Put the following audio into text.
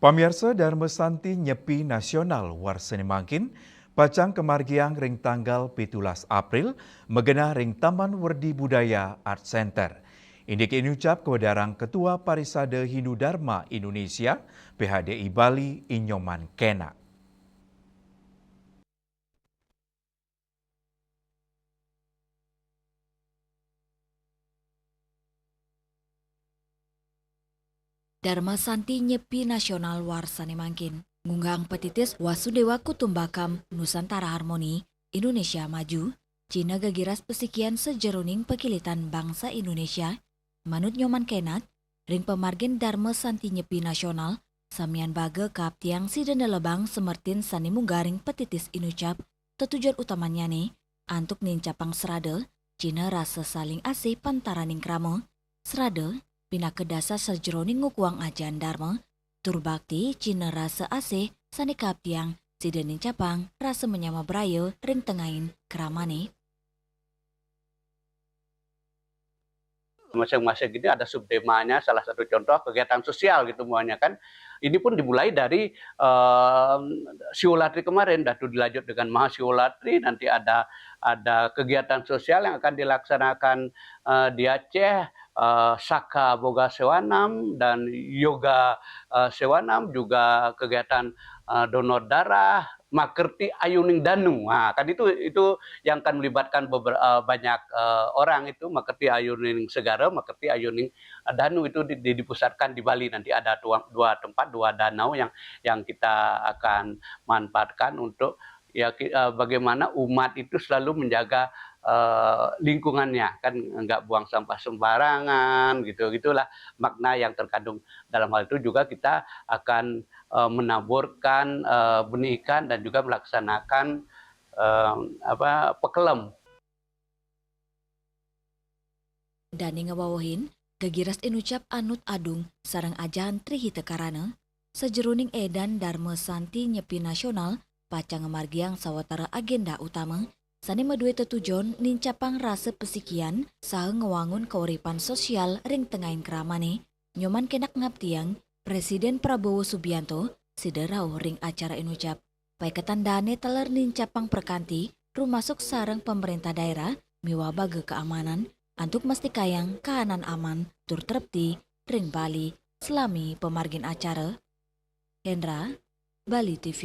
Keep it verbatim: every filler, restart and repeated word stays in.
Pamiarsa, Dharma Santi Nyepi Nasional warsa mangkin pacang kamargiang ring tanggal pitulas April magenah ring Taman Werdi Budaya Art Center. Indik inucap kawedarang Ketua Parisada Hindu Dharma Indonesia, P H D I Bali, I Nyoman Kenak. Dharma Santi Nyepi Nasional warsa mangkin ngunggaang patitis Wasudeva Kutumbakam Nusantara Harmoni, Indonesia Maju, cihna gagiras pasikian sajeroning pakilitan bangsa Indonesia. Manut Nyoman Kenak, ring pamargin Dharma Santi Nyepi Nasional, samian baga kaaptiang sida nelebang samertin sane munggah ring patitis inucap tetujon utamannyane antuk nincapang srada, cihna rasa saling asih pantaraning krama. Srada pinaka dasar sajeroning ngukuhang ajahan Dharma, tur bakti cihna rasa asih sane kaaptiang sida nincapang rasa manyama braya ring tengahing kramane. Masing-masing ini ada subtemanya, salah satu contoh kegiatan sosial gitu semuanya kan. Ini pun dimulai dari, eee, Siwolatri kemarin, dah tuh dilanjut dengan Mahasiwolatri, nanti ada, ada kegiatan sosial yang akan dilaksanakan, eee, di Aceh, eee, Saka Boga Sewanam dan Yoga, eee, Sewanam, juga kegiatan, eee, donor darah, Makerti Ayuning Danu. Nah, kan itu, itu yang akan melibatkan beber-, eee, banyak, eee, orang itu, Makerti Ayuning Segara, Makerti Ayuning Danu itu di, di, dipusatkan di Bali. Nanti ada dua, dua tempat, dua danau yang, yang kita akan manfaatkan untuk, ya, ki-, eee, bagaimana umat itu selalu menjaga, eee, lingkungannya, kan nggak buang sampah sembarangan, gitu, gitulah makna yang terkandung dalam hal itu. Juga kita akan, eee, menaburkan, eee, benih ikan dan juga melaksanakan, eee, apa, pekelem. Dane ngawewehin, gagiras inucap anut adung sareng ajahan Tri Hita Karana, sajeroning edan Dharma Santi Nyepi Nasional pacang ngamargiang sawatara agenda utama sane madue tetujon nincapang rasa pasikian saha ngwangun kauripan sosial ring tengahing kramane. Nyoman Kenak ngaptiang Presiden Prabowo Subianto sida rauh ring acara inucap. Paiketan dane taler nincapang prakanti, rumasuk sareng pamarentah daerah miwah baga kaamanan, antuk mastikayang kahanan aman tur trepti ring Bali salami pamargin acara. Hendra, Bali T V.